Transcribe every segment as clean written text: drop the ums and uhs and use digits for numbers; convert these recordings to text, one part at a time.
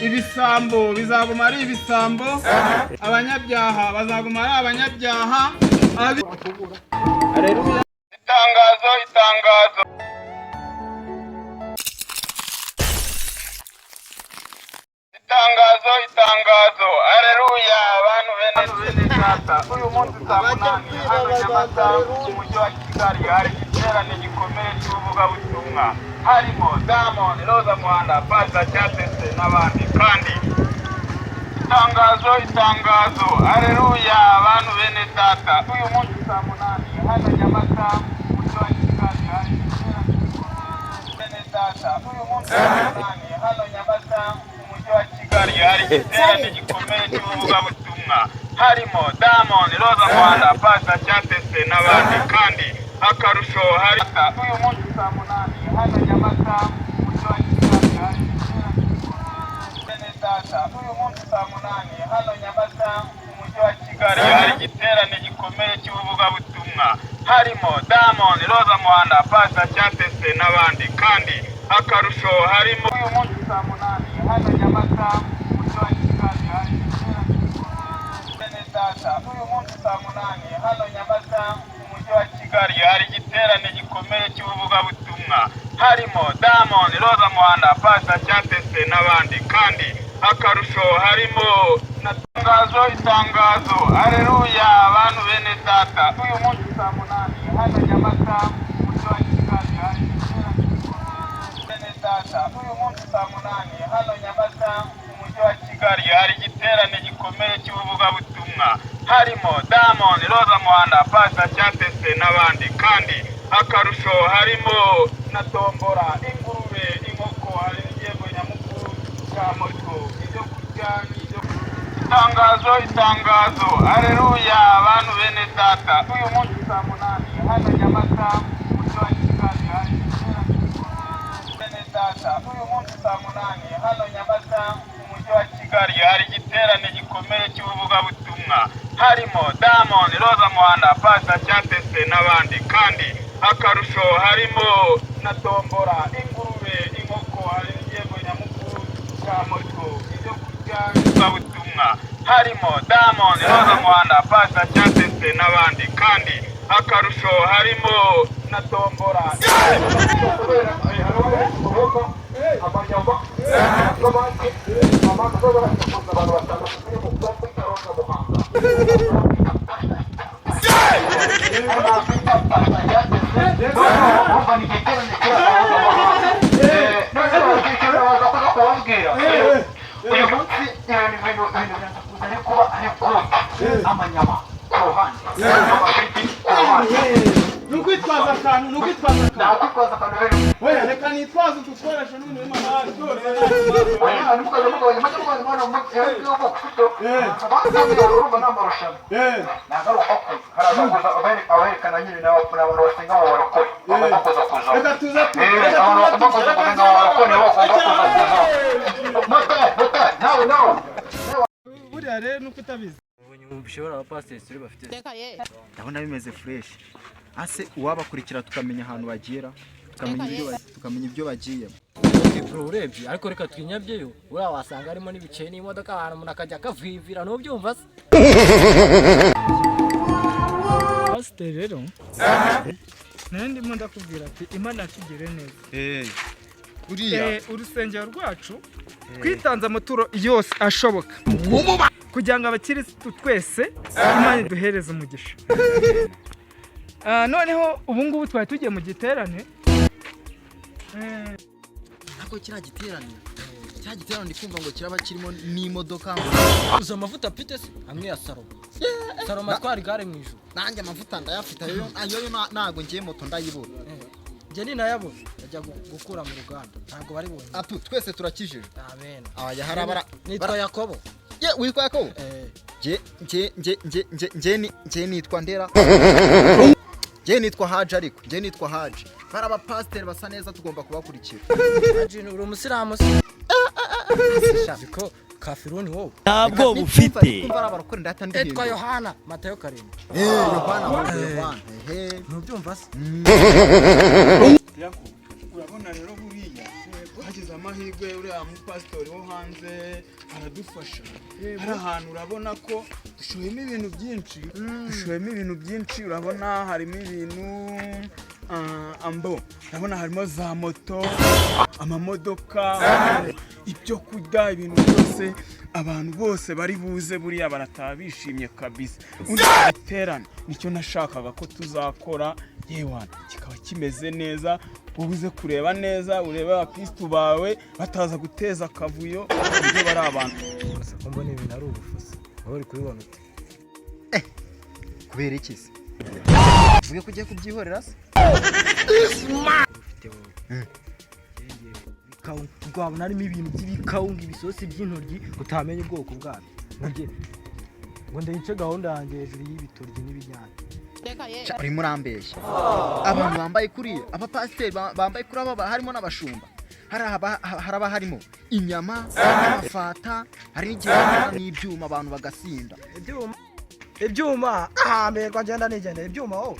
Ibisambo bizaguma ari ibisambo, abanyabyaha bazaguma ari abanyabyaha. Itangazo, itangazo! Itangazo, itangazo! Aleluya! Abantu bene data, uyu munsi saa 8 hano Nyamata mu mujyi wa Kigali hari igiterane gikomeye cy'ubuvugabutumwa, harimo Diamond, Roza Muhanda, Pastor Cyatese n'abandi. Kandi itangazo, itangazo! Aleluya! Abantu bene data, uyu munsi saa 8 hano Nyamata mu mujyi wa Kigali hari igiterane gikomeye. Bene data, uyu munsi saa 8 hano Nyamata mu mujyi wa Kigali hari igiterane gikomeye cy'ubuvugabutumwa, harimo Diamond, Roza Muhanda, Pastor Cyatese n'abandi. Kandi akarusho hari uyu munsi saa 8 hano Nyamata mu mujyi wa Kigali hari igiterane gikomeye. Bene data, uyu munsi saa 8 hano Nyamata mu mujyi wa Kigali hari igiterane gikomeye cy'ubuvugabutumwa, harimo Diamond, Roza Muhanda, Pastor Cyatese n'abandi. Kandi akarusho harimo uyu munsi saa 8 hano Nyamata mu mujyi wa Kigali hari igiterane gikomeye. Bene data, uyu munsi saa 8 hano Nyamata mu mujyi wa Kigali hari igiterane gikomeye cy'ubuvugabutumwa, harimo Diamond, Roza Muhanda, Pastor Cyatese n'abandi. Kandi akarusho harimo na tangazo, itangazo! Aleluya! Abantu bene data, uyu munsi saa 8 hano Nyamata mu mujyi wa Kigali hari igiterane gikomeye. Bene data, uyu munsi saa 8 hano Nyamata mu mujyi wa Kigali hari igiterane gikomeye cy'ubuvugabutumwa, harimo Diamond, Roza Muhanda, Pastor Cyatese n'abandi. Kandi akarusho harimo na tombora, ingurube, inkoko, hari n'igihembo nyamukuru cya moto, ibyo kurya n'ibyo. Itangazo, itangazo! Aleluya! Abantu bene data, uyu munsi saa 8 hano Nyamata mu mujyi wa Kigali hari igiterane gikomeye. Bene data, uyu munsi saa 8 hano Nyamata mu mujyi wa Kigali hari igiterane gikomeye cy'ubuvugabutumwa, harimo Diamond, Roza Muhanda, Pastor Cyatese n'abandi. Kandi akarusho harimo na tombora, ingurube, inkoko, hari n'igihembo nyamukuru cya moto, ibyo kurya n'ubuvugabutumwa, harimo Diamond, Roza Muhanda, Pastor Cyatese n'abandi. Kandi akarusho harimo na tombora. Uyu munsi ibintu biraza kuza ari kuba ari good, amanyama ku ruhande, amafiriti ku ruhande. Ni ukwitwaza akantu, ni ukwitwaza akantu. Nakwitwaza akantu rero. Oya, reka nitwaze utu dukoresho n'ibintu bimwe byose. Oya, ntimukaze mugabanya, mujye mugabanya umwana w'umuco. Urumva ni amarushanwa, ntabwo ari uko haraza kuza aberekana nyine n'abantu basenga mu barokore bagomba kuza kuza. Reka tuze tu Eh, abantu bagomba kuza kuza mu barokore nabo bagomba kuza kuza. Motari, motari, nawe nawe. Buriya rero nuko utabizi. Ushobora abapasiteri turi bafite. Ndabona bimeze fresh. Ase uwabakurikira tukamenya ahantu bagera, tukamenya ibyo bagiyemo. Okay bro, urebye ariko reka twinyabyeyo, uriya wasanga harimo n'ibiceri n'imodoka, ahantu umuntu akajya akavivira, ntubyumva se? Pasiteri rero, nayo ndimo ndakubwira ati Imana yatugiriye neza. Uriya Urusengero rwacu twitanze amaturo yose ashoboka kugira ngo abakirisitu twese Imana iduhereze umugisha. Noneho ubu ngubu twari tugiye mu giterane. Ariko kiriya giterane ndi kumva ngo kiraba kirimo n'imodoka. Uzi amavuta afite se amwe ya Salomo? Salomo atwara igare mu ijuru. Nanjye amavuta ndayafite, ayo yo ntago ngiye moto ndayibura. Njye ninayabona ndajya gukura mu ruganda, ntabwo bari bunyine. Atu twese turakijijwe. Amen. Aya hari abara. Nitwa Yakobo. Ye, witwa Yakobo? Eh. Nge nge nge nge nge nge ni nge nitwa Ndera, nge nitwa Haji, ariko nge nitwa Haji. Bari abapasiteri basa neza, tugomba kubakurikira. Haji, uri umusilamu se? Siko kafiruni wowe. Ntabwo bufite. Kumva ari abarokore ndahita Etwa ndihindura. Yohana, Matayo 7. Eh, Yohana, ahubwo Yohana, ehe. Ntubyumva se? Urabona rero buriya Twagize amahirwe, uriya mupasitori wo hanze aradufasha. Hari ahantu urabona ko dushoyemo ibintu byinshi, dushoyemo ibintu byinshi. Urabona harimo ibintu ambo, urabona harimo za moto, amamodoka, ibyo kurya, ibintu byose. Abantu bose bari buze buriya barataha bishimye kabisa. Undi giterane nicyo nashakaga ko tuzakora, yewana kikaba kimeze neza. Wowe uze kureba neza, urebe abakirisitu bawe bataza guteza akavuyo, ibyo bari abantu. Gusa ko mbona ibintu ari ubufuso, wowe uri kubibona ute? Kubera iki se? Uvuge ko ugiye kubyihorera se? Ufite wowe rwabona harimo ibintu by'ibikawunga, ibisosi by'intoryi, utamenya ubwoko bwabyo, ngo njye ngo ndayice gahunda yanjye hejuru y'ibitoryi n'ibinyanya. Sha, urimo urambeshya. Abantu bambaye kuriya, abapasiteri bambaye kuri aba, harimo n'abashumba, haraba harimo inyama, amafata, hari n'igihe bazana n'ibyuma abantu bagasinda. Ibyuma, ibyuma, ahamberwa ngenda nigendera ibyuma wowe.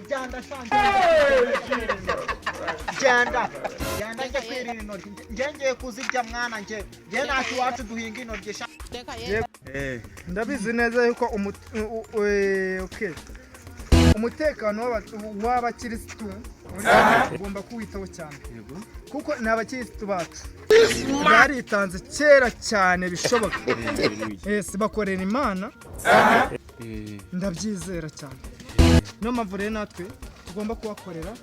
Genda sha, genda, genda njye kwirira intoryi. Njye ngiye kuzirya mwana, njye ntacyo, iwacu duhinga intoryi sha. Ndabizi neza yuko okay, umutekano w'abakirisitu ugomba kuwitaho cyane, kuko ni abakirisitu bacu baritanze kera cyane bishoboka. Yes, bakorera Imana, ndabyizera cyane. Niyo mpamvu rero natwe tugomba kubakorera.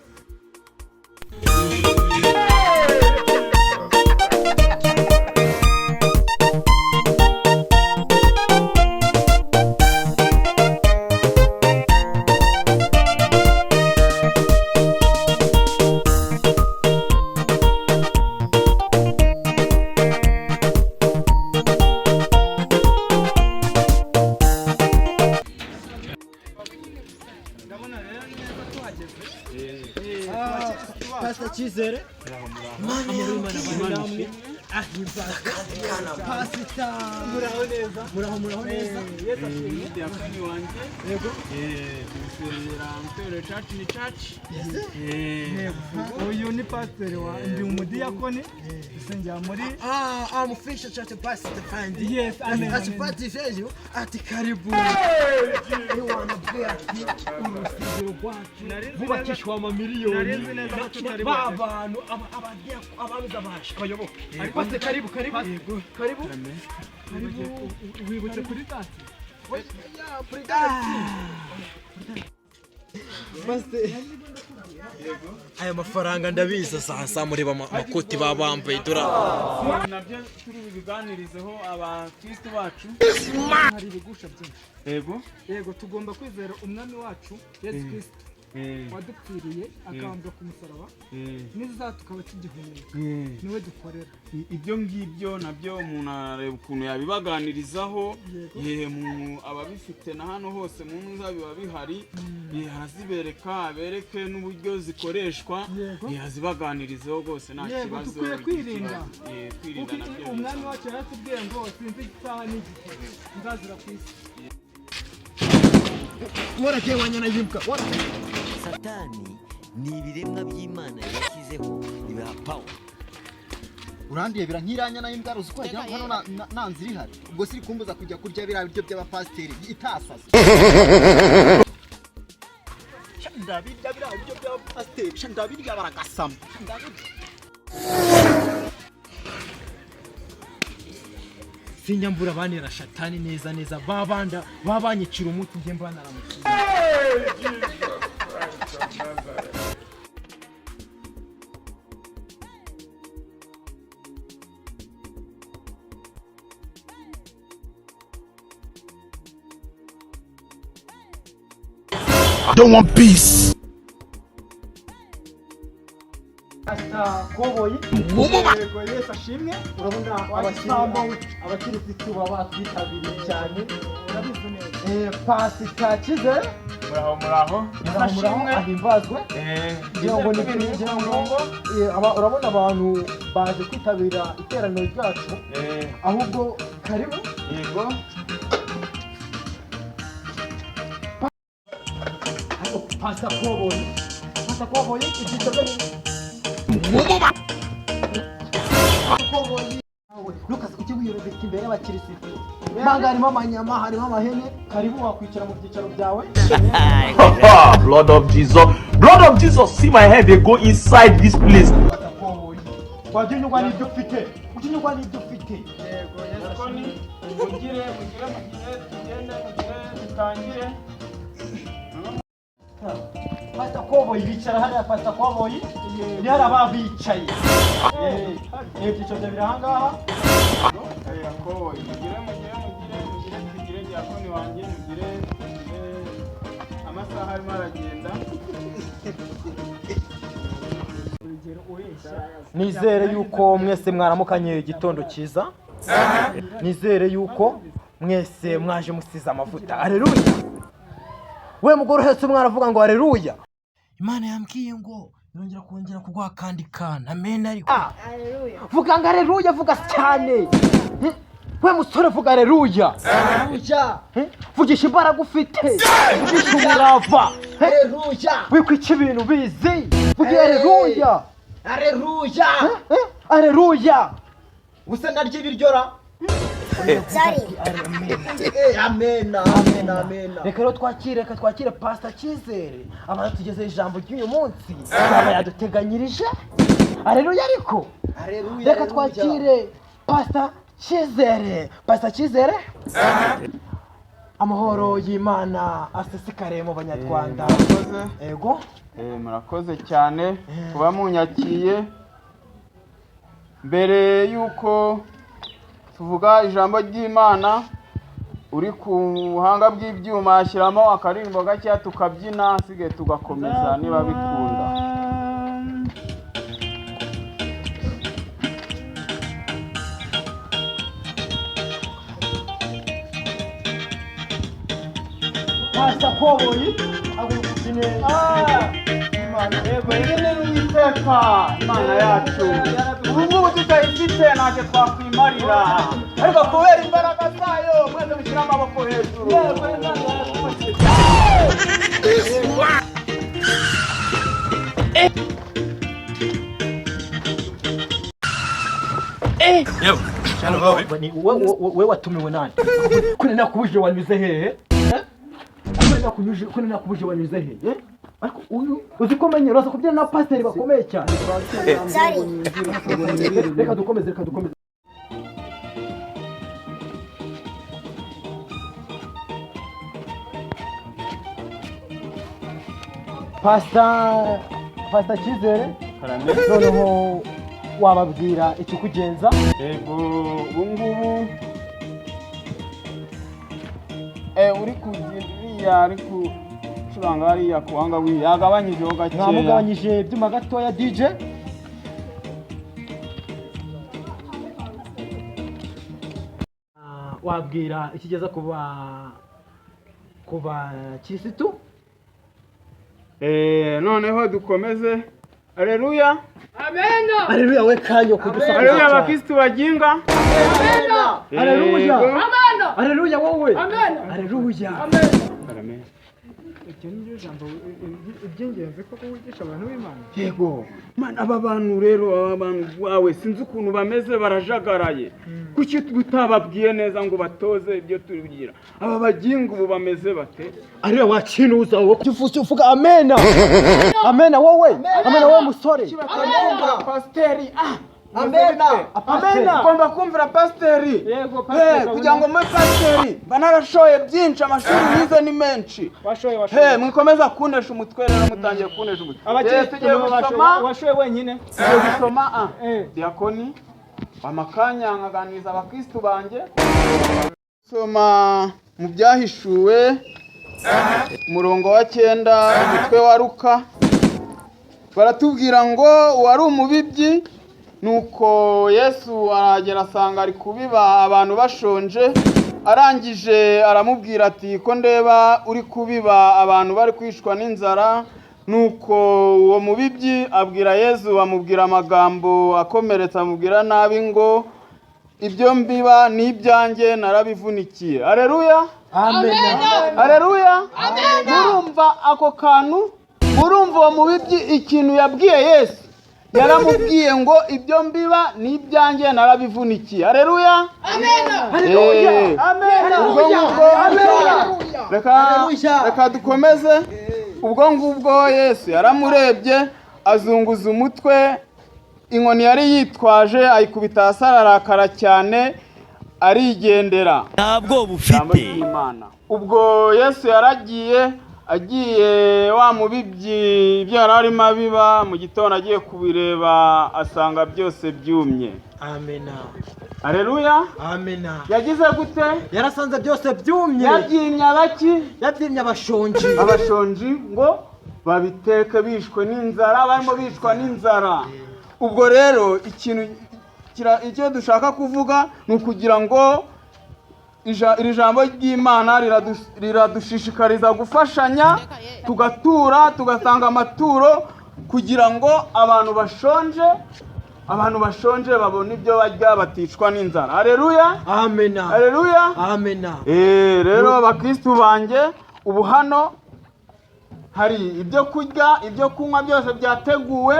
Pastor Cyizere, Pastor, muraho neza, muraho, muraho neza. Diyakoni wanjye, yego, tubisengera mu itorero church, ni church. Uyu ni pasiteri wa, ndi umudiyakoni, dusengera muri Ah, I'm official church pastor Fandi. Yes, amen. Ati pati fejo, ati karibu. Ewana ati urusengero rwacu rwubakishwa amamiliyoni. Nari neza ko tutari ba bantu abantu zabasha abayoboke. Pastor, karibu, karibu, karibu. Karibu. Wibutse kuri dati. Aya mafaranga ndabizi, sasa mureba amakoti baba bambaye dora. Nabyo turi bubiganirizeho abakirisitu bacu. Hari ibigusha byinshi. Yego. Yego, tugomba kwizera Umwami wacu Yesu Kirisito wadupfiriye akambwa ku musaraba, n'izaha tukaba tugihumeka, niwe dukorera. Ibyo ngibyo nabyo umuntu arareba ukuntu yabibaganirizaho. Yewe, mu ababifite na hano hose mu ntuza biba bihari. Arazibereka, abereke n'uburyo zikoreshwa. Yego. Azibaganirizeho rwose, nta Yego, kibazo. dukwiye kwirinda. Kwirinda Kuko nabyo. Umwami wacu yaratubwiye ngo sinzi isaha n'igihe nzazira ku isi. Waragiye wanyana yimbwa. Satani ni ibiremwa by'Imana yashyizeho ibiha power. Urandebera nk'iranya y'imbwa, uzi ko wagira ngo hano nta nzira ihari? Ubwo siri kumbuza kujya kurya biriya biryo by'abapasiteri itasasa. Sha, ndabirya biriya biryo by'abapasiteri, sha, ndabirya baragasama. Sha, ndabirya. Sinyambura banera shatani neza neza, babanda babanyicira umuti, njye mba naramukiye. Don't want peace. Koboyi. Yego, Yesu ashimwe. Urabona abakirisitu baba batwitabiriye cyane. Urabizi neza. Pasita Cyizere. Muraho, muraho. Muraho, muraho, ahimbazwe. Ngira ngo ni ngira ngo urabona abantu baje kwitabira iteraniro ryacu, ahubwo karibu. Yego. Pasita Koboyi, Pasita Koboyi, ibyicaro. Ntukaze ujye wiyorobeka imbere y'abakirisitu. Mbanga harimo amanyama, harimo amahene. Karibu, wakwicara mu byicaro byawe. Blood of Jesus. Blood of Jesus. See my head, they go inside this place. Wajya unyurwa n'ibyo ufite, ujya unyurwa n'ibyo ufite. Yego, Diakoni, mugire mugire mugire, tugende, mugire dutangire. Pastor Koboyi, bicara hariya. Pastor Koboyi ni hari ababa bicaye. Ibyicaro byawe biri ahangaha. Koboyi, mugire mugire mugire mugire tugire. Diakoni wanjye, mugire mugire, amasaha arimo aragenda. Urugero ureshya. Nizere yuko mwese mwaramukanye igitondo cyiza. Nizere yuko mwese mwaje musize amavuta. Aleluya! We mugore uhetse umwana, avuga ngo aleluya. Imana yambwiye ngo yongera kongera kuguha akandi kana. Amen. Ariko Vuga ngo aleluya, vuga cyane. We musore, vuga aleluya. Vugisha imbaraga ufite, vugisha umurava. Wikwica ibintu bizi, vuga aleluya. Aleluya. Aleluya. Gusa narya ibiryo ra. Amena, amena, amena. Reka rero twakire, reka twakire Pasita Cyizere, abantu tugezeho ijambo ry'uyu munsi yaba yaduteganyirije. Aleluya ariko. Aleluya. Reka twakire Pasita Cyizere. Pasita Cyizere, amahoro y'Imana asesekare mu Banyarwanda. Murakoze. Ego. Murakoze cyane kuba munyakiye. Mbere y'uko tuvuga ijambo ry'Imana, uri ku buhanga bw'ibyuma ashyiramo akaririmbo gakeya tukabyina, hasigaye tugakomeza niba bikunda. Pasita Koboyi, haguruka ubyine. Yego, iyi ni Uwiteka Imana yacu. Ubu ngubu tutayifite ntacyo twakwimarira, ariko kubera imbaraga zayo, mwese mushyire amaboko hejuru. We watumiwe nande? Kuri nakubujije wanyuze hehe? Kuri nakubujije wanyuze hehe? Ariko uyu uzi ko menye uraza kubyina na pasiteri bakomeye cyane. Reka dukomeze, reka dukomeze. Pasita Cyizere, noneho wababwira ikikugenza. Yego, ubu ngubu uri kugira ari gucuranga hariya ku buhanga yagabanyijeho gakeya. Mwamugabanyije ibyuma gatoya, DJ. Wabwira ikigeza ku bakirisitu. Noneho dukomeze. Aleluya. Aleluya. We kanyo kudusakuza Aleluya. cyane. Abakristu baginga. Aleluya. Yego. Aleluya wowe. Aleluya. Iryo ni ryo jambo iby'ingenzi koko wigisha abantu b'Imana? Yego mana, aba bantu rero, aba bantu bawe sinzi ukuntu bameze, barajagaraye. Kuki utababwiye neza ngo batoze ibyo tugira? Aba baginga ubu bameze bate? Ariya wakinuza wowe, uvuze uvuga amena, amena wowe, amena wowe musore. Pasiteri, ah. Amena. Amena. Ugomba kumvira pasiteri. Yego, pasiteri. Kugira ngo mube pasiteri mba narashoye byinshi, amashuri nize ni menshi. Washoye, washoye. Mwikomeza kunesha umutwe rero, mutangiye kunesha umutwe. Abakirisitu Tugiye nibo bashoye. gusoma. Washoye wenyine. Tugiye gusoma, ah. Eh. Diakoni amakanya nkaganiriza abakristu banjye. Soma mu Byahishuwe, umurongo wa 9, umutwe wa Ruka. Baratubwira ngo uwari umubibyi, nuko Yesu arahagera asanga ari kubiba abantu bashonje. Arangije aramubwira ati: "Ko ndeba uri kubiba abantu bari kwicwa n'inzara?" Nuko uwo mubibyi abwira Yesu, amubwira amagambo akomeretsa, amubwira nabi ngo: "Ibyo mbiba ni ibyanjye, narabivunikiye." Aleluya. Aleluya. Murumva ako kantu? Murumva uwo mubibyi ikintu yabwiye Yesu? Yaramubwiye ngo ibyo mbiba ni ibyanjye, narabivunikiye. Haleluya. Haleluya. Ubwo ngubwo reka dukomeze. Ubwo ngubwo Yesu yaramurebye, azunguza umutwe, inkoni yari yitwaje ayikubita hasi, ararakara cyane, arigendera. Ntabwo Ijambo bufite. ry'Imana. Ubwo Yesu yaragiye, agiye wa mubibyi ibyo yari arimo abiba, mu gitondo agiye kubireba asanga byose byumye. Amena. Haleluya. Amena. Yagize gute? Yarasanze byose byumye. Yabyimye abaki? Yabyimye abashonji. Abashonji ngo babiteke, bishwe n'inzara, barimo bicwa n'inzara. Ubwo rero ikintu icyo dushaka kuvuga ni ukugira ngo iri jambo ry'Imana riradushishikariza gufashanya, tugatura, tugatanga amaturo kugira ngo abantu bashonje babone ibyo barya, baticwa n'inzara. Haleluya. Amena. Haleluya. Amena. Rero bakristu banjye, ubu hano hari ibyo kurya, ibyo kunywa byose byateguwe.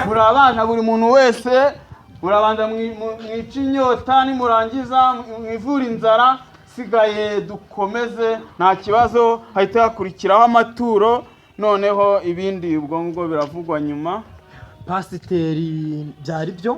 Murabasha, buri muntu wese murabanza mwice inyota, nimurangiza mwivure inzara, sigaye dukomeze, nta kibazo. Hahita hakurikiraho amaturo, noneho ibindi ubwo ngubwo biravugwa nyuma. Pasiteri, byari byo,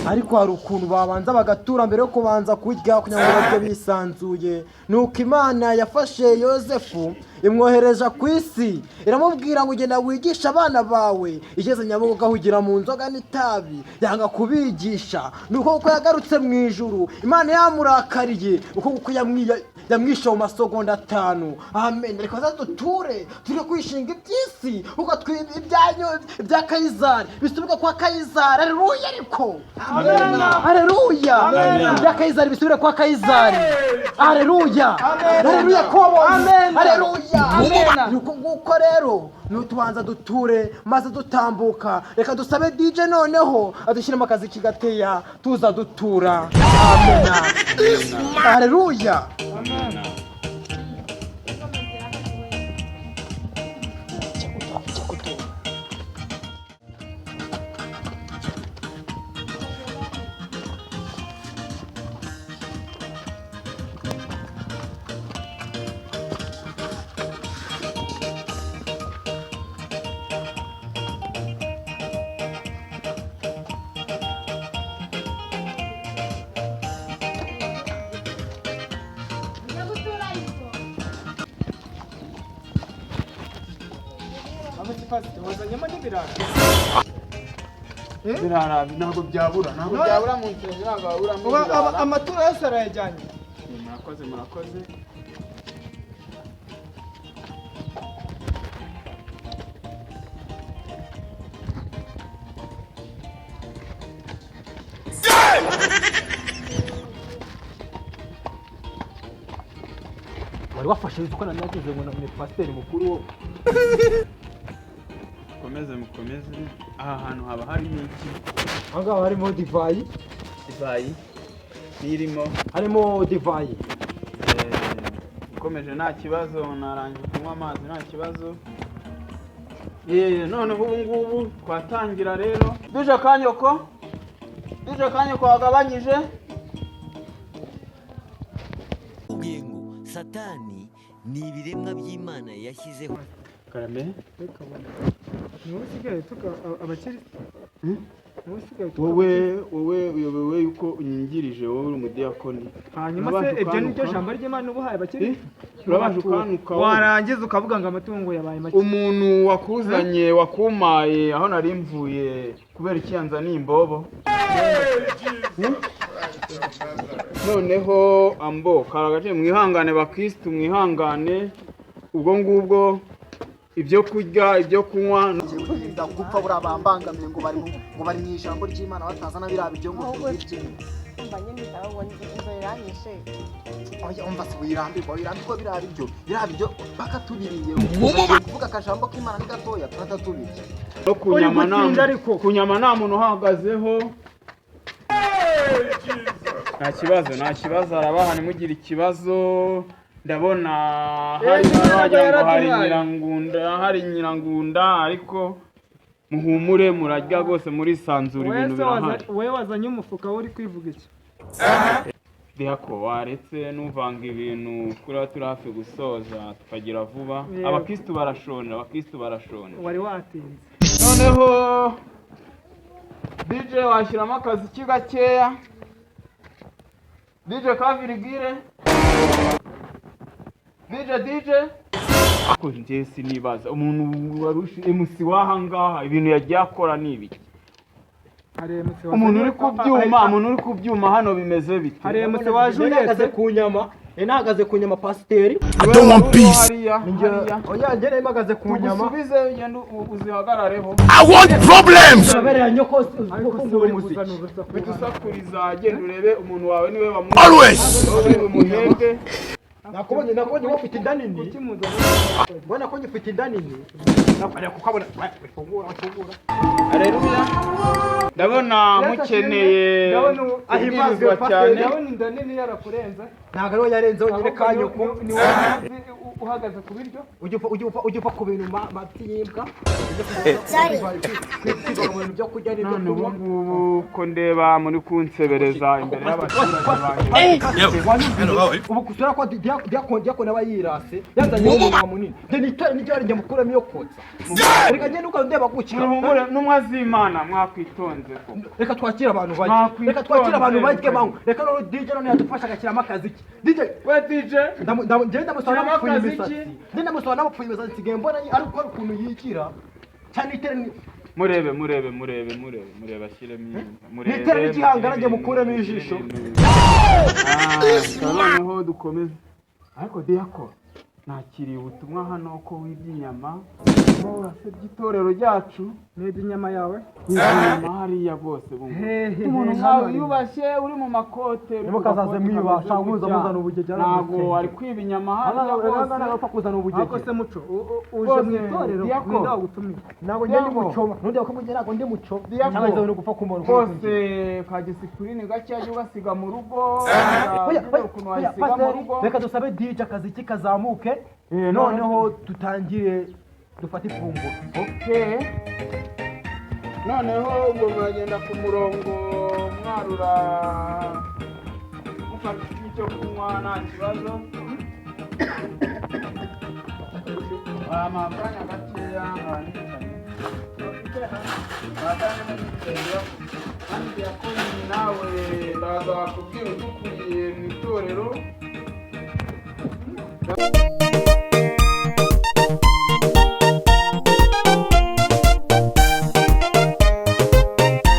ariko hari ukuntu babanza bagatura mbere yo kubanza kurya kugira ngo barye bisanzuye. Nuko Imana yafashe Yosefu imwohereza ku isi, iramubwira ngo ugenda wigishe abana bawe. Igeze Nyabugogo ahugira mu nzoga n'itabi, yanga kubigisha. Nuko kuko yagarutse mu ijuru Imana yamurakariye, uko kuko yamwishe mu masegonda 5. Amen. Reka duture, turi kwishinga iby'isi, kuko ibyanyu ibya Kayizari bisubirwa kwa Kayizari. Aleluya. Ariko aleluya, ibya Kayizari bisubire kwa Kayizari. Aleluya, aleluya, kobonye, aleluya. Nuko nguko rero nutubanza duture maze dutambuka. Reka dusabe DJ noneho adushyiremo akazi kigateya, tuza dutura. Amena, aleluya. Wazanyemo n'ibirara? Birara ntabwo byabura, ntabwo byabura mu nsengero, ntabwo haburamo Uba ibirara. Amaturo yose arayajyanye. Murakoze, murakoze. Wari wafashe uko nanagize ngo ni pasiteri mukuru wo. Mukomeze, mukomeze. Aha hantu haba harimo iki? Aha ngaha harimo divayi. Divayi irimo? Harimo divayi. Ukomeje nta kibazo, narangije kunywa amazi nta kibazo. Noneho ubu ngubu twatangira rero. Duje kanyoko, duje kanyoko wagabanyije. Ubwiye ngo Satani ni ibiremwa by'Imana yashyizeho. Karame. Niwe usigaye tuka abakirisitu, niwe usigaye tuka. Wowe uyobewe yuko unyingirije, wowe uri umudiyakoni. Hanyuma se Urabasha ibyo ni byo ukanuka? jambo ry'Imana uba uhaye abakirisitu? Urabasha ukanuka wowe? Warangiza ukavuga ngo amatungo yabaye make. Umuntu wakuzanye, wakumaye aho nari mvuye, kubera iki yanzaniye imbobo? Noneho ambo karagace, mwihangane bakristu, mwihangane. Ubwo ngubwo ibyo kurya, ibyo kunywa. Ngiye gupfa, buriya bambangamiye ngo bari mu ijambo ry'Imana, batazana biriya biryo ngo tubirye. Umva nyine, ndabona inzara iranyishe. Oya, umva se, wirambirwa, wirambirwa. Biriya biryo paka tubiriye. Ugiye kuvuga akajambo k'Imana ni gatoya, turata tubirya. No ku nyama nta Gutinda ariko. Ku nyama nta muntu uhagazeho. Nta kibazo, nta kibazo, arabaha, ntimugire ikibazo. Ndabona hari Ntabwo wagira ngo hari yaraduhaye. Nyirangunda, hari Nyirangunda, ariko Muhumure, murarya rwose, murisanzura, ibintu birahari. Wowe wazanye umufuka, uri kwivuga iki? Diyako, waretse n'uvanga ibintu, kuriya turi hafi gusoza tukagira vuba. Yego. Abakristu barashonje, abakristu barashonje. Wari watinze. Noneho DJ, washyiramo akaziki gakeya. DJ Kavirigire, DJ, DJ. Ariko njye sinibaza umuntu warusha MC w'aha ngaha, ibintu yagiye akora ni ibiki? Hari MC Umuntu uri ku byuma, umuntu uri ku byuma hano, bimeze bite? Hari MC waje Nahagaze uhetse. ku nyama, nahagaze ku nyama, pasiteri. I don't want peace. Hariya, hariya. Oya, njye nari mpagaze ku nyama. Tugusubize, ugende uzihagarareho. I want problems. Amabere ya nyoko. Ariko se uri kuzana urusaku? Bidusakuriza, genda urebe umuntu wawe niwe bamu Always. wowe bumuhembe. Nakubonye, nakubonye, wowe ufite inda nini. Kuki muzana? Mbona ko ngifite inda nini, nakwariye kukabona. Fungura, fungura. Aleluya, ndabona mukeneye Ndabona kubwirizwa cyane. Ndabona inda nini yarakurenze. Ntabwo ariwe yarenze wenyine. Ahubwo Kanyoko. ni wowe uhagaze ku biryo. Ujya upfa ku bintu by'imbwa, kwiga mu bintu byo kurya n'ibyo None ubu kunywa. ngubu ko ndeba muri kunsebereza imbere y'abaturage banjye? Ubu kusura ko diyakoni aba yirase, yazanye umunwa munini. Njye nitore n'icyo njye mukuramo iyo kotsa. Reka njye nuko ndeba gutya. Muhumure, ntumwa z'Imana, mwakwitonze koko. Reka twakire abantu barye. Mwakwitonze. Reka twakire abantu barye banywe. Reka noneho DJ none yadufasha agashyiramo akaziki. DJ. We DJ. Njye ndamusaba Shyiramo namupfuye akaziki. imisatsi. Njye ndamusaba namupfuye imisatsi, nsigaye mbona ari gukora ukuntu yigira cyane itere. Murebe, murebe, murebe, murebe, murebe, ashyiremo murebe. Nitere n'igihangana, njye mugire mukuremo ibintu, ijisho. mugire ibintu. Ah, noneho dukomeze. Ariko diyako, nakiriye ubutumwa hano ko wibye inyama, wowe urasebye itorero ryacu. Nibye inyama yawe? Wibye inyama hariya rwose bumva. Hehe, Umuntu hano nkawe hari. wiyubashye, uri mu makote, uri ku Ntimukazaze gakote mwiba, kameze cyangwa muza gutya. muzana ubugegera Ntabwo mu wari kwiba inyama hariya rwose. Ntabwo kuzana Ariko ubugegera. se Muco, uje mu Rwose, itorero, Diyako. ninde wagutumiye? Ntabwo njye ndi Diyako. muco, ntundi ko njye ntabwo ndi muco. Diyako. Cyangwa izo bintu gupfa kumbona uko Rwose ka disipurine gakeya, jya ugasiga mu rugo. Oya, Oya, oya, ukuntu oya, wayisiga mu pasiteri, rugo. reka dusabe DJ akaziki kazamuke, noneho dutangire dufate ifunguro. Okay. Noneho ubwo muragenda ku murongo, mwarura, mufata icyo kunywa, nta kibazo. Wampa akanya gakeya nkaba nicaye? Kandi diyakoni nawe, ndaza kubwira udukuriye mu itorero.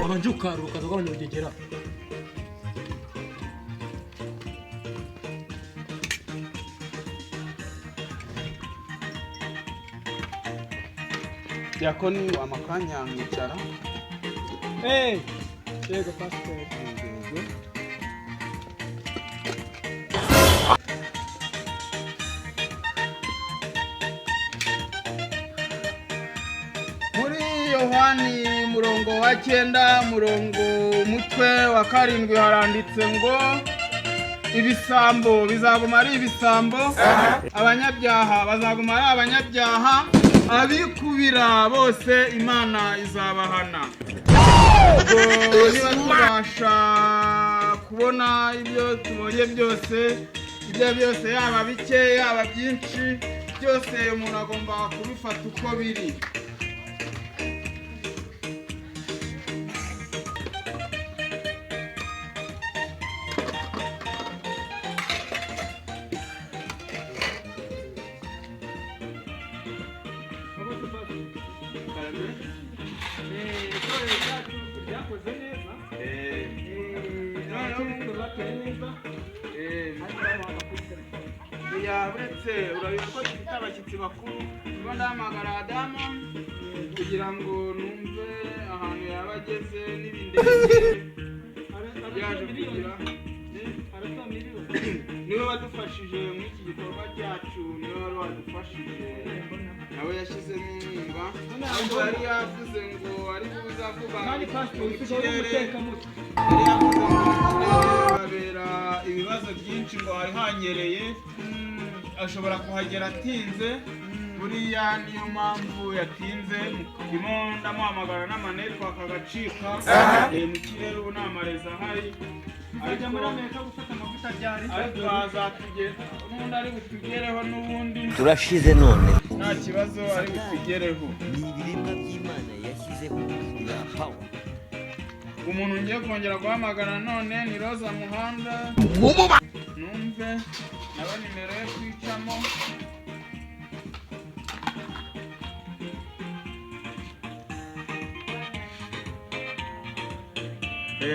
Wabanje ukarura, ukaza ugabanya ubugegera. Diyakoni, wampa akanya nkicara? Eh, yego pasiteri. Muri Yohani murongo wa 9, murongo umutwe wa 7, haranditse ngo ibisambo bizaguma ari ibisambo, abanyabyaha bazaguma ari abanyabyaha, abikubira bose Imana izabahana. Ubwo niba tubasha kubona ibyo tubonye byose, ibyo byose, yaba bike yaba byinshi, byose umuntu agomba kubifata uko biri. Itorero ryacu ryakoze neza. Abakristo bateye neza. Ariko babaga kuri telefone. Ya, uretse urabizi ko dufite abashyitsi bakuru, ubwo ndahamagara Adamu kugira ngo numve ahantu yaba ageze n'ibindege yaje kugira. Niwe wadufashije muri iki gikorwa cyacu, niwe wari wadufashije, nawe yashyizemo inkunga, ariko yari yavuze ngo ari buze avuga Kandi pasiteri, mu usigaye uri kirere umutekamutwe. Yari yavuze ngo mu kirere habera ibibazo byinshi, ngo hari hanyereye, ashobora kuhagera atinze. Buriya niyo mpamvu yatinze, ndimo ndamuhamagara n'amanetwork agacika. Mu kirere ubu nta marezo ahari. Tuzajya muri Amerika gufata amavuta ryari? Ariko azatugera n'ubundi, ari butugereho n'ubundi. Turashize none. Nta kibazo, ari butugereho. Ni ibiremwa by'Imana yashyizeho bya power. Umuntu ngiye kongera guhamagara none ni Roza Muhanda, numve nawe nimero ye kwicamo.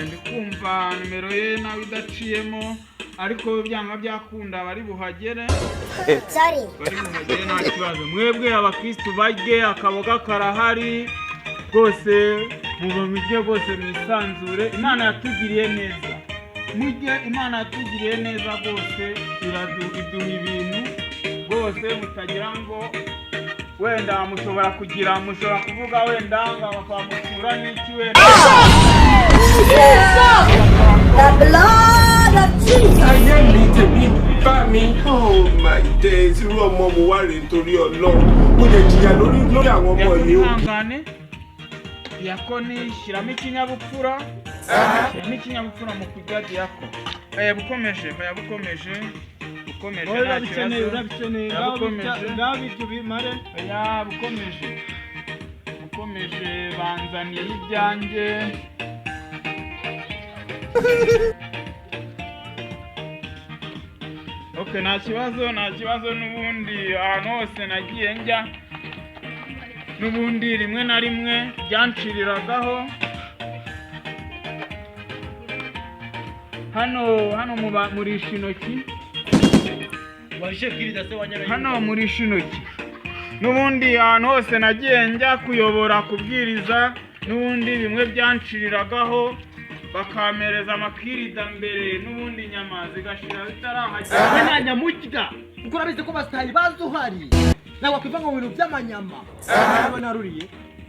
Ndi kumva nimero ye nawe idaciyemo, ariko byanga byakunda bari buhagere, bari buhagere, nta kibazo. Mwebwe abakristu barye, akaboga karahari rwose, mubamurye rwose mwisanzure. Imana yatugiriye neza, mujye. Imana yatugiriye neza rwose, iduha ibintu rwose mutagira ngo wenda mushobora kugira, mushobora kuvuga wenda ngo bakwamutura n'iki wenda. The blood of Jesus. Ayé mi, tèmi bá mi. Oh my days, irú ọmọ mo wá rèé nítorí Ọlọ́run. Mo lè jìyà lórí lórí àwọn ọmọ yìí o. Ihangane diyakoni, shyiramo ikinyabupfura, shyiramo ikinyabupfura mu kurya diyako. Bukomeje, bukomeje, bukomeje. Wowe Nta urabikeneye. kibazo. Urabikeneye. Oya, Ngaho bukomeje. ngaho ibyo bimare. Oya, bukomeje, bukomeje, banzaniye ibyanjye. Okay, nta kibazo, nta kibazo. N'ubundi ahantu hose nagiye njya, n'ubundi rimwe na rimwe byanciriragaho. Hano murisha intoki. Waje bwiriza se wanyaraye. Hano murisha intoki. N'ubundi ahantu hose nagiye njya kuyobora, kubwiriza, n'ubundi bimwe byanciriragaho, bakampereza amakirida mbere, n'ubundi inyama zigashira zitarahagera. We nta nyamurya, kuko urabizi ko basitayi bazi uhari, ntabwo wakwivanga mu bintu by'amanyama. Rero naruriye,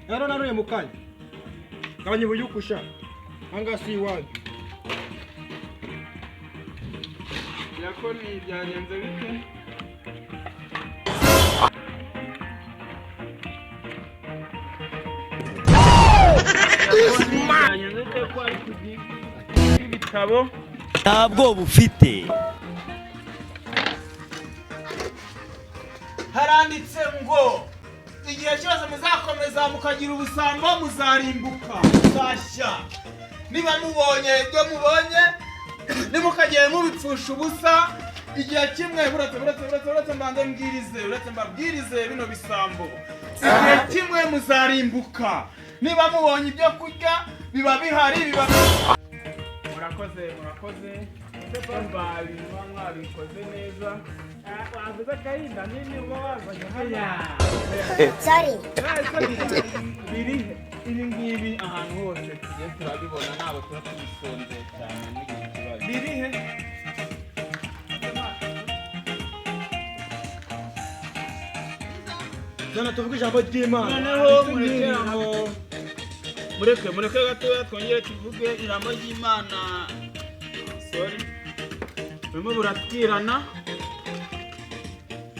rero naruriye mu kanya. Gabanya ubuyukusha, ahangaha si iwanyu. Diyakoni, byagenze bite? Diyakoni, byagenze bite ko ari ibitabo? Ntabwo bufite. Haranditse ngo igihe cyose muzakomeza mukagira ubusambo, muzarimbuka, muzashya. Niba mubonye ibyo mubonye, ntimukagere mubipfusha ubusa. Igihe kimwe, buretse, buretse, buretse, buretse mbanze mbwirize, buretse mbabwirize bino bisambo. Igihe kimwe muzarimbuka. Niba mubonye ibyo kurya biba bihari, biba. Murakoze, murakoze. Kumva ibintu muba mwabikoze neza. Wavuze akarinda nini uba wazanye hano? Sorry. Biri ibi ngibi ahantu hose tugiye turabibona, ntabwo tuba tubisonzeye cyane muri iki kibazo. Biri he? None tuvuge ijambo ry'Imana. Noneho murekere aho, mureke, mureke gatoya twongere tuvuge ijambo ry'Imana. Sorry, burimo buratwirana.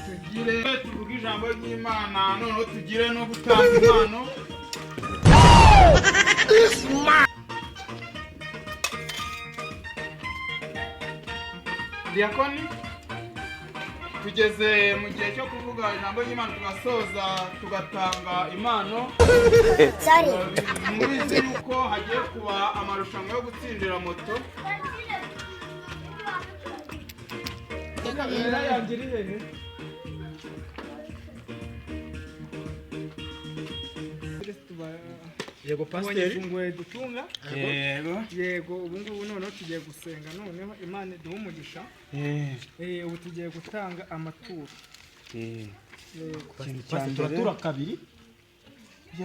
Tugire tuvuge ijambo ry'Imana, noneho tugire no gutanga impano. Diyakoni, tugeze mu gihe cyo kuvuga ijambo ry'Imana, tugasoza tugatanga impano. Sorry. Mubizi yuko hagiye kuba amarushanwa yo gutsindira moto. Kamera yanjye iri hehe? Yego. Ubonye Pasiteri. ifunguro ridutunga. Yego. Yego, ubu ngubu noneho tugiye gusenga, noneho Imana iduhe umugisha. Ubu tugiye gutanga amaturo. Yego. Pasiteri, turatura kabiri.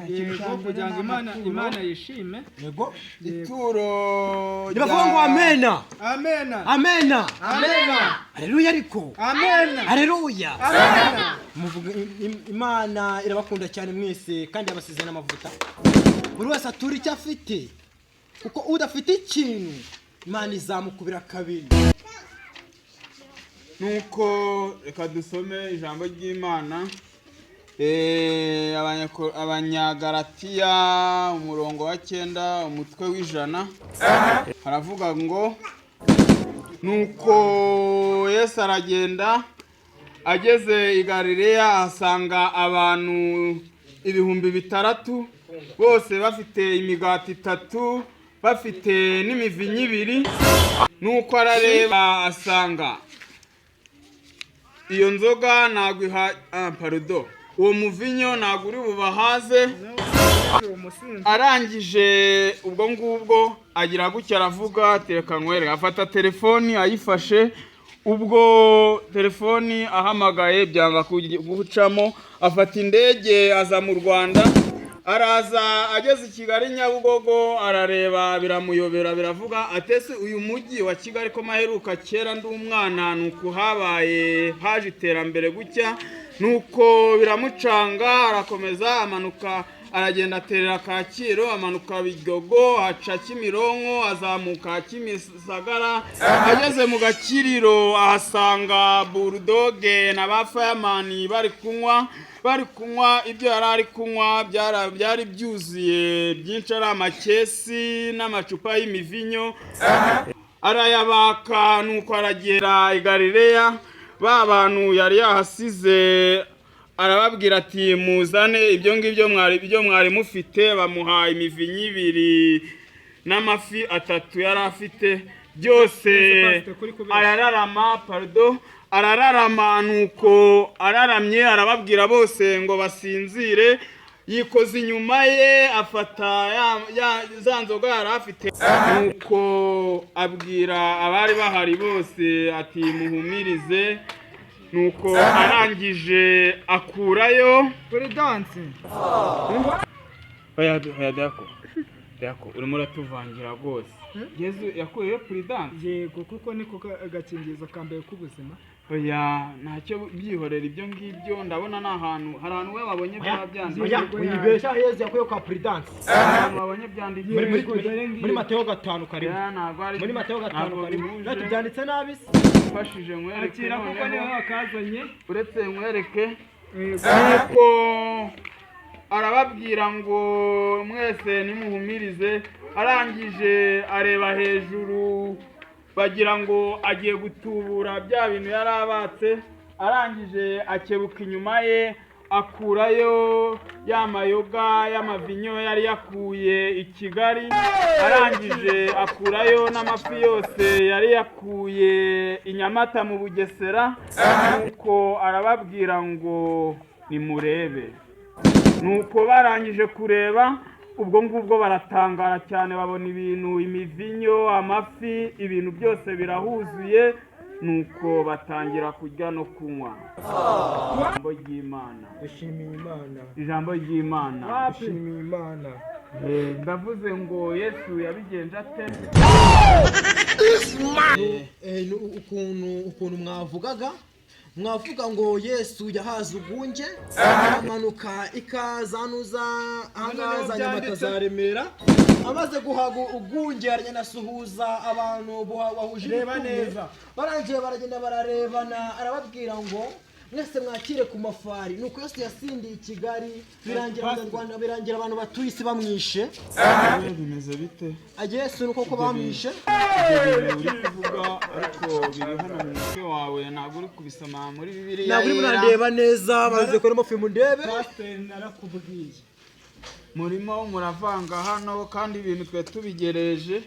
Yego, kugira ngo Imana yishime. Yego. Ituro. Nibavuga ngo amena. Amena. Amena. Amena. Haleluya ariko. Amena. Haleluya. Amena. Muvuga Imana irabakunda cyane mwese, kandi yabasize n'amavuta. Buri wese atura icyo afite, kuko udafite ikintu Imana izamukubira kabiri. Nuko reka dusome ijambo ry'Imana. Abanyagalatiya umurongo wa 9, umutwe w'100, haravuga ngo: "Nuko Yesu aragenda, ageze i Galileya ahasanga abantu 6000, bose bafite imigati itatu, bafite n'imivinyo ibiri. Nuko arareba asanga iyo nzoga ntabwo iha, ah, pardon, uwo muvinyo ntabwo uri bubahaze." Arangije ubwo ngubwo agira gutya aravuga: "Reka nkwereke." Afata telefoni, ayifashe ubwo telefoni ahamagaye byanga gucamo. Afata indege aza mu Rwanda. Araza, ageze i Kigali Nyabugogo arareba biramuyobera, biravuga atese: "Uyu mujyi wa Kigali ko maheruka kera ndi umwana, nuko habaye haje iterambere gutya?" Nuko biramucanga, arakomeza amanuka, aragenda aterera Kacyiru, amanuka Biryogo, aca Kimironko, azamuka Kimisagara. Ageze mu Gakiriro ahasanga Bulldog na ba Fireman bari kunywa. Ibyo yari ari kunywa byari byuzuye byinshi, ari amakesi n'amacupa y'imivinyo, arayabaka. Nuko aragera i Galileya, ba bantu yari yahasize, arababwira ati: "Muzane ibyo ngibyo mwari mufite." Bamuha imivinyo ibiri n'amafi atatu yari afite byose. Arararama, pardon, arararama. Nuko araramye arababwira bose ngo basinzire, yikoza inyuma ye, afata za nzoga yari afite. Nuko abwira abari bahari bose ati: "Muhumirize." Nuko arangije akurayo Prudence. Oya, oya, dako dako, urimo uratuvangira rwose. Yezu yakuyeyo prudence? Yego, kuko niko gakingirizo ka mbere k'ubuzima. Oya, ntacyo, byihorera ibyo ngibyo. Ndabona ni ahantu, hari ahantu we wabonye byaba byanditse. Oya, wibeshya, Yezu yakuyeho ka prudence. Ahantu wabonye byanditse? Muri Mateyo 5 karimo. Oya, ntabwo ari Muri Mateyo 5 ntabwo karimo. bihuje. Natwe byanditse nabi se? Mfashije nkwereke. Akira kuko Noneho niwe wakazanye. Uretse nkwereke. Nuko arababwira ngo: "Mwese nimuhumirize." Arangije areba hejuru, bagira ngo agiye gutubura bya bintu yari abatse. Arangije akebuka inyuma ye, akurayo ya mayoga y'amavinyo yari yakuye i Kigali. Arangije akurayo n'amafi yose yari yakuye i Nyamata mu Bugesera. Nuko arababwira ngo: "Nimurebe." Nuko barangije kureba ubwo ngubwo baratangara cyane, babona ibintu, imivinyo, amafi, ibintu byose birahuzuye. Nuko batangira kurya no kunywa. Ijambo ry'Imana. Dushimiye Imana. Ijambo ry'Imana. Dushimiye Imana. Ndavuze ngo Yesu yabigenje ate? Ukuntu mwavugaga, mwavuga ngo Yesu yahaze ugunge, amanuka ikazanuza ahangaha za Nyamata, za Remera. Amaze guhaga ugunge aragenda asuhuza abantu bahuje Reba ibikumwe. neza. Barangije baragenda bararebana, arababwira ngo: "Mwese mwakire ku mafari." Nuko Yesu yasindiye i Kigali, birangira Abanyarwanda, birangira abantu batuye isi bamwishe. Bimeze bite? Yesu ni uko bamwishe. Ibyo bintu uri kuvuga ariko biri hano mu mutwe wawe, ntabwo uri kubisoma muri Bibiliya Ntabwo urimo Yera. urandeba neza, banze kuremo filime ndebe. Pasiteri, narakubwiye. Murimo muravanga hano kandi ibintu twe tubigereje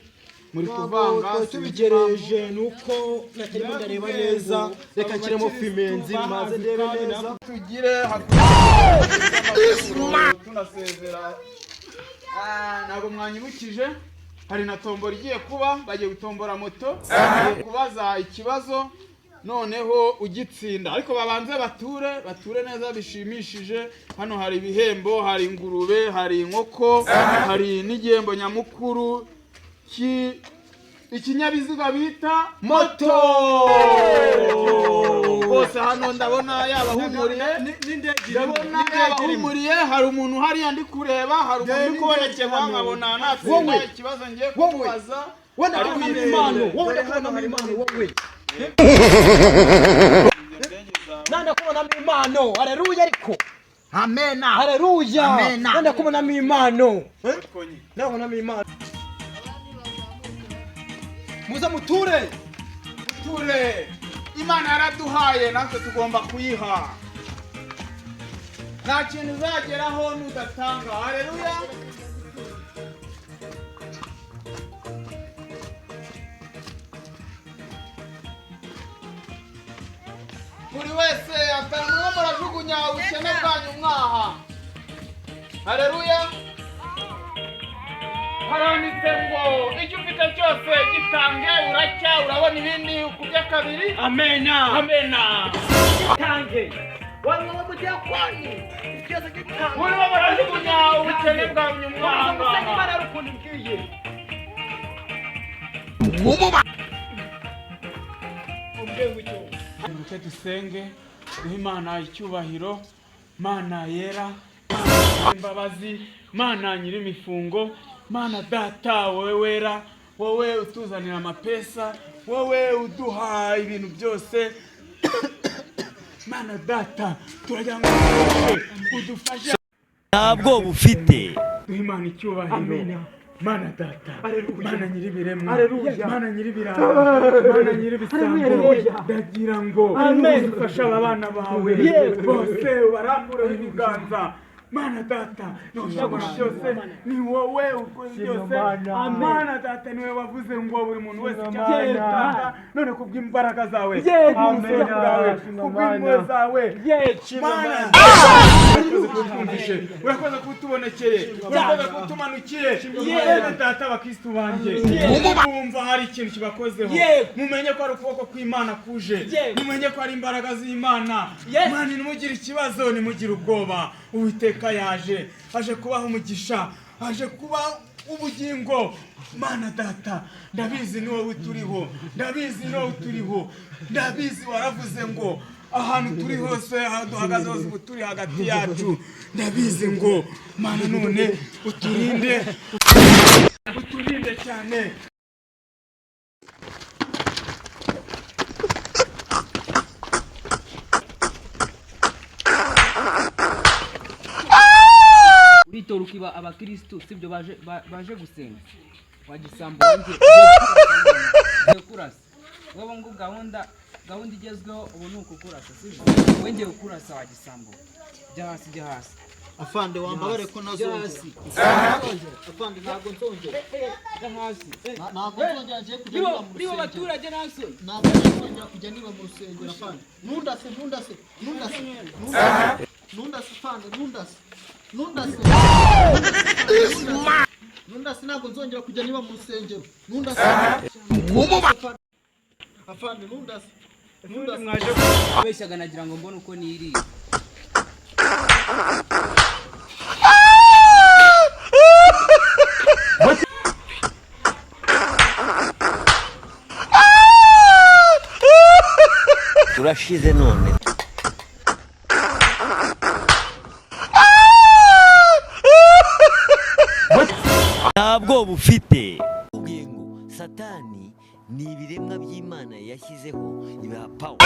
muri Ntabwo kuvanga. twari tubigereje, ni uko natarimo ndareba neza. Reka nshyiremo filime nzima maze ndebe neza. Tugire tunasezera. Ntabwo mwanyibukije, hari na tombora igiye kuba. Bagiye gutombora moto, bagiye kubaza ikibazo noneho ugitsinda, ariko babanze bature, bature neza bishimishije. Hano hari ibihembo, hari ingurube, hari inkoko, hari n'igihembo nyamukuru ikinyabiziga bita moto. Rwose hano ndabona yabahumuriye, ndabona yabahumuriye. Hari umuntu hariya ndi kureba, hari umuntu uri kubonekerwa nkabona natsinda Wowe. ikibazo ngiye Wowe. kubaza. Wowe, ndakubonamo impano. Wowe, ndakubonamo impano. Wowe nandakubonamo impano. Areruya! Ariko Amena. Haleluya. Amena. Nenda kubonamo impano. Ndabonamo impano. Muze muture. Ture, Imana yaraduhaye, natwe tugomba kuyiha. Nta kintu uzageraho nudatanga. Haleluya. Buri wese atamwe murajugunya ubukene bwanyu mwaha. Haleluya. Haranditse ngo icyo ufite cyose gitange, uracya urabona ibindi ukubye kabiri. Amena. Amena. Tange. Wanywa mudiyakoni. Ikibazo gitange. Murimo murajugunya ubukene bwanyu mwaha. Musenye Imana y'urukundo imbwiye. Muke dusenge, duhe Imana icyubahiro. Mana yera, imbabazi, Mana nyir'imifungo, Mana data, wowe wera, wowe utuzanira amapesa, wowe uduha ibintu byose. Mana data, turagira ngo udufashe, Ntabwo bufite. Duhe Imana icyubahiro. Mana data, Mana nyir'ibiremwa, Haleluya. Mana nyir'ibiraro, Mana nyir'ibisambo, Haleluya. ndagira ngo Amen. ufashe aba bana bawe Yego. bose, ubarambureho ibiganza. Mana data, ushobora byose, ni wowe ukora byose. Mana. Mana data, niwe wavuze ngo buri muntu wese icyo Yego. agiye gutanga, none kubw'imbaraga zawe, Yego. kubw'ubushobozi bwawe, Shima kubw'impuhwe Mana. zawe, Yego. Mana, urakoze kutwumvishe, urakoze kutubonekeye, urakoze kutumanukiye. Bene data, abakristu banjye, mwumva hari ikintu kibakozeho, Yego. mumenye ko ari ukuboko kw'Imana kuje, Yego. mumenye ko ari imbaraga z'Imana. Yes. Mana, ntimugire ikibazo, ntimugire ubwoba. Uwiteka yaje, aje kubaha umugisha, aje kuba ubugingo. Mana data, ndabizi ni wowe turiho, ndabizi ni wowe turiho, ndabizi waravuze ngo ahantu turi hose, aho duhagaze hose, ubu turi hagati yacu. Ndabizi ngo Mana none uturinde, uturinde cyane. Uritora ukiba abakirisitu, sibyo? Baje baje gusenga wagisambo. Ngiye kurasa wowe ngo gahunda igezweho ubu ni ukukurasa, sibyo? Wowe ngiye kukurasa wagisambo. Jya hasi, jya hasi. Afande, wambabare ko Jya ntazongera. hasi. Afande, ntabwo nzongera. Jya hasi. Ntabwo nzongera, ngiye kujya niba mu Nibo rusengero. baturage nta soni. Ntabwo nzongera kujya niba mu rusengero, afande. Ntundase, ntundase, ntundase, ntundase, ntundase, afande, ntundase, ntundase, ntundase. Ntabwo nzongera kujya niba mu rusengero. Ntundase, afande, ntundase, ntundase. Abeshyaga nagira ngo mbone uko nirira. Turashize none. Ntabwo bufite. Ubwiye ngo Satani ni ibiremwa by'Imana yashyizeho ibiha power.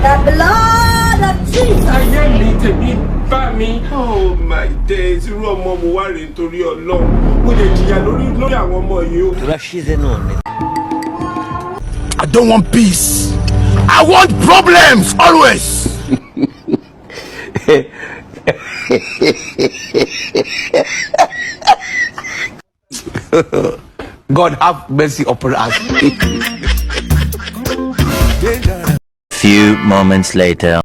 The blood of Jesus. Ayé mi, tèmi bá mi. Oh my days, irú ọmọ mo wá rèé nítorí Ọlọ́run. Mo lè jìyà lórí àwọn ọmọ yìí o. Turashize none. I don't want peace. I want problems always. God have mercy upon us. Few moments later.